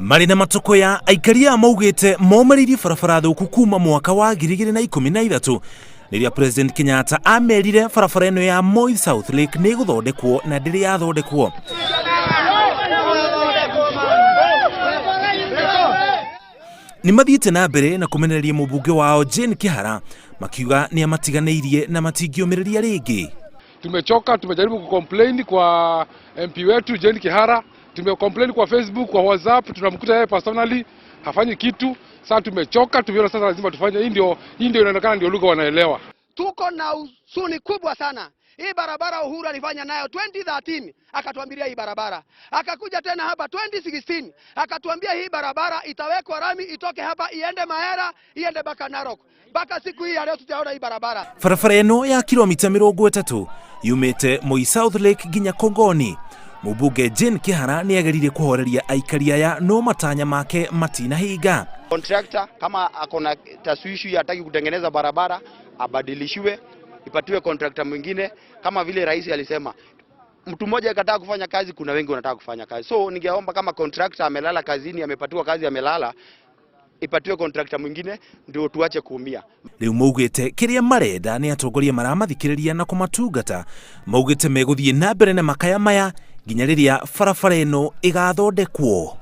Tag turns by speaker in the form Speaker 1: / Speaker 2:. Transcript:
Speaker 1: Marĩ na matũkũya, aikari aya maugĩte momĩrĩirie barabara thũku kuma mwaka wa 2013 rĩrĩa President Kenyatta amerire barabara ĩno ya Moi South Lake nĩ ĩgũthondekwo na ndĩrĩ yathondekwo. Nĩ mathiĩte na mbere na kũmenereria mũmbunge wao Jane Kĩhara makiuga nĩ amatiganĩirie na matingĩũmĩrĩria rĩngĩ.
Speaker 2: Tumechoka, tumejaribu kucomplain kwa MP wetu Jane Kihara, tumecomplain kwa Facebook, kwa WhatsApp, tunamkuta yeye personally hafanyi kitu. Sasa tumechoka, tumeona sasa lazima tufanye. Hii ndio inaonekana ndio lugha wanaelewa.
Speaker 3: Tuko na huzuni kubwa sana. Hii barabara Uhuru alifanya nayo 2013 akatuambilia hii barabara, akakuja tena hapa 2016 akatuambia hii barabara itawekwa rami itoke hapa iende Mahera iende mpaka Narok. Mpaka siku hii ya leo tujaona hii barabara.
Speaker 1: Barabara ĩno ya kilomita 30 yumĩte Moi South Lake nginya Kongoni. Mũmbunge Jane Kĩhara nĩ ageririe kũhoreria aikari aya no matanya make matinahinga.
Speaker 4: Contractor kama ako na tashwishi hataki kutengeneza barabara abadilishiwe, ipatiwe contractor mwingine, kama vile rais alisema mtu mmoja akataka kufanya kazi, kuna wengi wanataka kufanya kazi. So ningeomba kama contractor amelala kazini, amepatiwa kazi amelala, ipatiwe contractor mwingine ndio tuache kuumia.
Speaker 1: Rĩu maugĩte kĩrĩa marenda nĩ atongoria maramathikĩrĩria na kũmatungata. Maugĩte megũthiĩ na mbere na makaya maya nginya rĩrĩa barabara ĩno ĩgathondekwo.